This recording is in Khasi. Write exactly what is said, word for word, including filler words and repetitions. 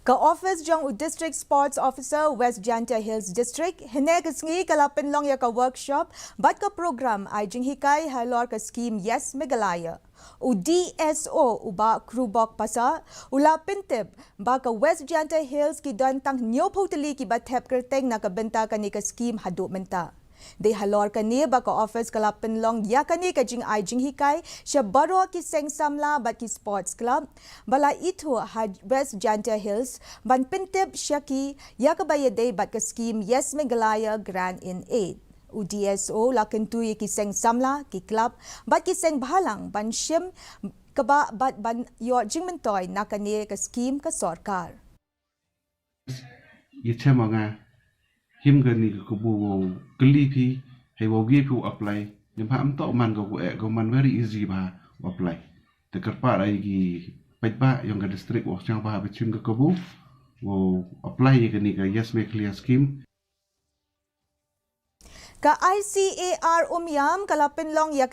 Ka office jong u District Sports Officer West Jaintia Hills District hynne ka sngi ka la pynlong ïa ka workshop bad ka program ai jinghikai halor ka skim Yes Meghalaya. U D S O u Bah Krubok Passah u la pyntip ba ka West Jaintia Hills ki don tang hynñiewphew tylli kiba thep kyrteng na ka bynta kane ka skim haduh mynta. Dei halor kane ba ka office ka la pynlong ïa kane ka jingai jinghikai sha baroh ki seng samla bad ki sports club ba la ithuh ha West Jaintia Hills ban pyntip sha ki ïa kaba ïadei bad ka skim Yes Meghalaya Grant in Aid. U D S O la kyntu ïa ki seng samla, ki club bad ki seng bhalang ban shim kaba bad ban ïoh jingmyntoi na kane ka skim ka sorkar. Ïa chem nga him kane ka kabu wow kylli phi hei wow gi phi u apply. Ym ha am to man ka ku e ka man very easy ba u apply. Te kyrpad ai ki paidbah yong ka district wow chang ba ha ba chim ka kabu wow apply ïa kane ka Yes Meghalaya scheme. Ka I C A R Umiam ka la pynlong ïa